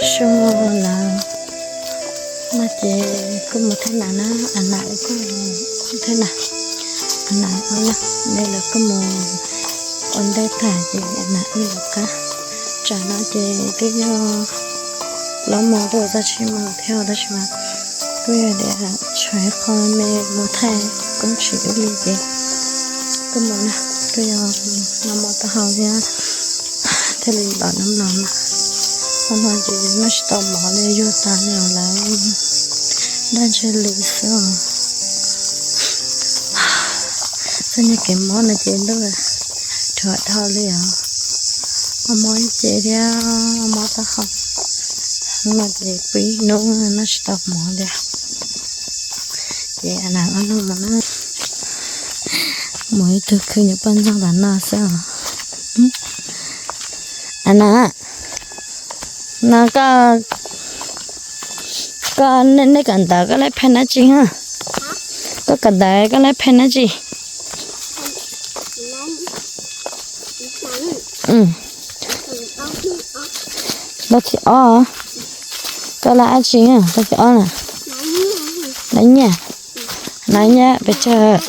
Sub lawm no ces kuj mus thaj nam na, a nam kuj mus thaj nam, a nam no ne lawv kuj mus ua ntej tag ces a nam wb los qab. Tsam no ces twb yog plaub moos rau txog tsib moos thiab tab sis mas kuj yog tias tshuav ib qho me mus thaij koob tshis ib li ces kuj mus na, kuj yog no mus taub hau thiab thiaj li los no los mas. Qhov no ces noj tsis tau mov li, yug tas li os lawv, daj ntseg li xwb os. Txoj niag kev mob no ces ntuj rhuav dhau li os. Mob ib ce thiab mob taub hau, no ces pw ib hnub noj tsis tau mov li. Ces a nam ob leeg mus na, mus ib tug khwv nyuam poj ntxoog tas no xwb os. A nam, no koj, koj, nej kawm ntawv koj lab phaj dab tsi? Koj kawm ntawv koj lab phaj dab tsi? Lab thib ob. Koj lab dab tsi? Lab thib ob na. Lab nyiaj. Lab nyiaj pes tsawg?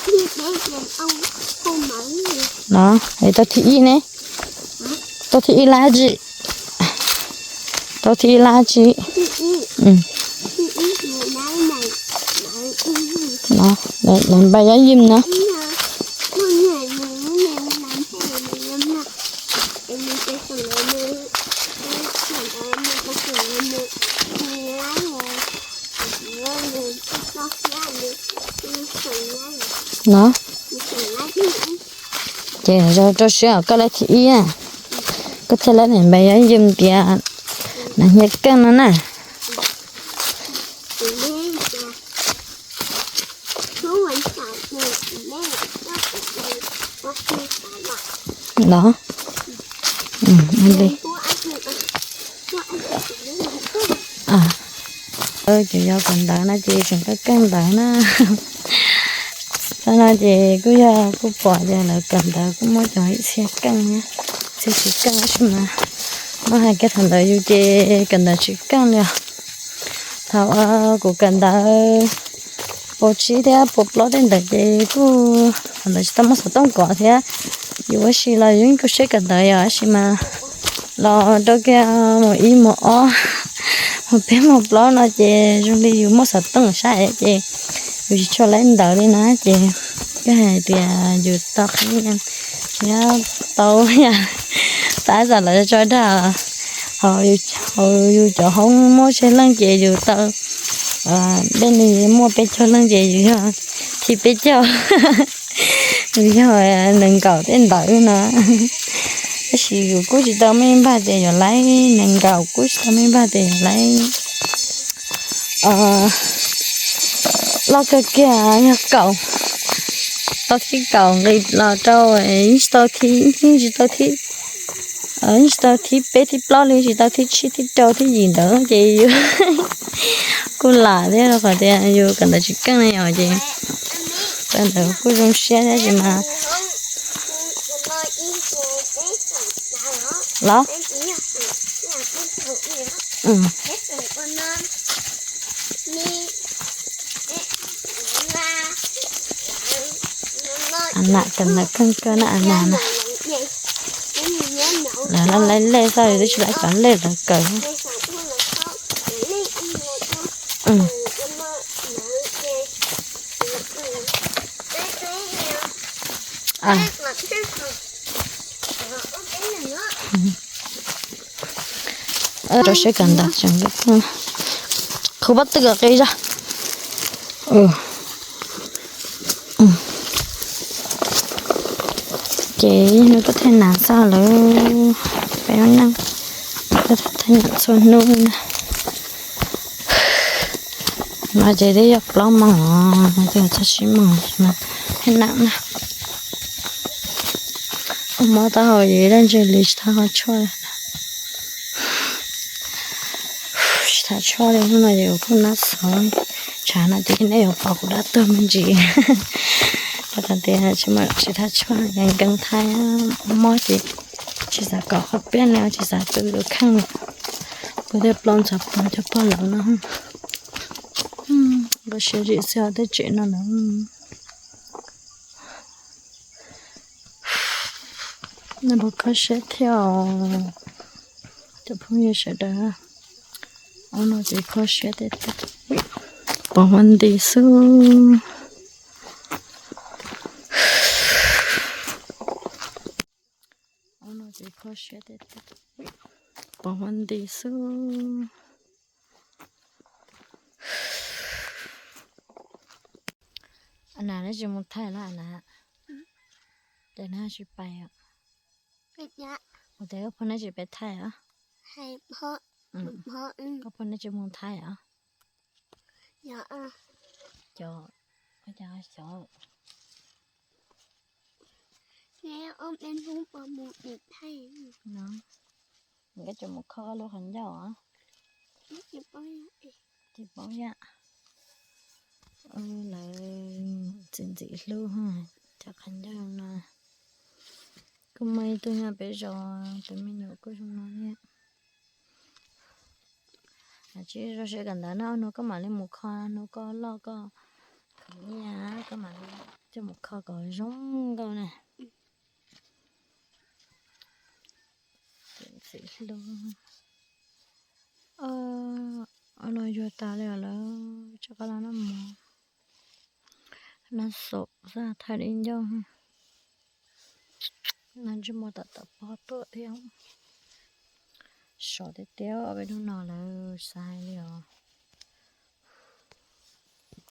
No es tau thib ib ne? Tau thib ib lab dab tsi? Tau thib ib lab dab tsi? No, npais yob yim na. No ces rau siab os, koj lab thib ib na, koj thiaj lab npais yob yim tias nas hnia keej no na. Los li. Ces yog kawm ntawv no ces tseem kawm kawm ntawv na. Thaum no ces kuj yog kuj pom tias lawv kawm ntawv kuj muab cov ib txhia keej, txhia tsis keej tab sis mas muab hais kiag thaum ntawd yus ces kawm ntawv tsis keej li os. Thaum kuv kawm ntawv pos tsib thiab pos plaub tej ntawd ces kuj thaum ntawd tsis tau muaj xov tooj kov thiab, yus ua si los yus yeej tu siab kawm ntawv yom, tab sis mas los rau kiag mus ib mus ob mus peb mus plaub no ces zoo li yus muaj xov tooj saib ces yus tsis tshua laib ntawv li na ces koj hais tias yus tau qhib thiab tau yam tab tom lawv tso dag hauv yus cov hoob muaj tsawg leej ces yus tau, dej nws muaj peb caug leej ces yus yog thib peb caug, yus yog nees nkaum tej ntawd no. Tab sis yus kuj tsis tau meej npaj tias yuav laib, nees nkaum kuj tsis tau meej npaj tias yuav laib. Loj kawg kiag yog kaum, tau thib kaum nqis los rau, yeej tsis tau thib, yeej tsis tau thib, yeej tsis tau thib peb thib plaub li, tsis tau thib tsib thib rau thib yim ntawd ces yus kuj lam thiab rau qhov tias yus kawm ntawv tsis keej li os ces kawm ntawv kuj zoo siab thiab ces mas los. A nam kawm ntawv keej kawg na a nam na. Lawv laib lej xwb, yus twb tsis laib cov lej lawv kawm. Rau siab kawm ntawv tseem, qhov pob tw kom qis zog. Ces hnub tuaj thaij nam xwb lawm, peb ua neej tuaj thaij nam txhua hnub na. No ces twb yog plaub moos, no ces txog tsib moos mas thaij nam na. Mob taub hau ces daj ntseg li tsis tau ho tshuaj li. Tsis tham tshuaj li, hnub no ces kuv kuj nab xov, tshav no ces nej yuav pom kuv dab tuag me ntsis. Rau qhov tias tsis tham tshuaj, nkees thaij, mob ces tsis xav kom qhov pliaj li, tsis xav tu tus kheej. Kuv tej plaub ntxhais pog cov pog lawv no, nkawd siab zim xwb tej tsev no lawm. Nej puas kho siab thiab cov phooj ywg sawv daws? Ob no ces kho siab tiag tiag, pom huab nti xwb. Ob no ces kho siab tiag tiag, pom huab nti xwb. Nas, neb tsis mus thaij los nas? Ces neb tsis pais os? Ua cas koj phob neb tsis pais thaij os? Koj phob neb tsis mus thaij os? Cov, ua cas xyov. Nkawd tsis mus kho lub qhov ncauj os? Tsis paub yam. Lawv txiv ntxim hlub cov qhov ncauj no. Kuj muaj ib tug nyob peb zos, tus me nyuam kuj zoo no thiab. Tsis zoo siab kawm ntawv na, hnub koj mam li mus kho, hnub koj loj koj khwv nyiaj koj mam li coj mus kho kom zoo nkauj na. Txiv hlub. Ob no yuag tas li os lawm, tsam qab los noj mov. Noj xaum xwb thaij li ncauj. Noj ntsej muag tom tom pob tuaj thiab. Sov tiag tiag ob peb hnub no lawm xav hais li os.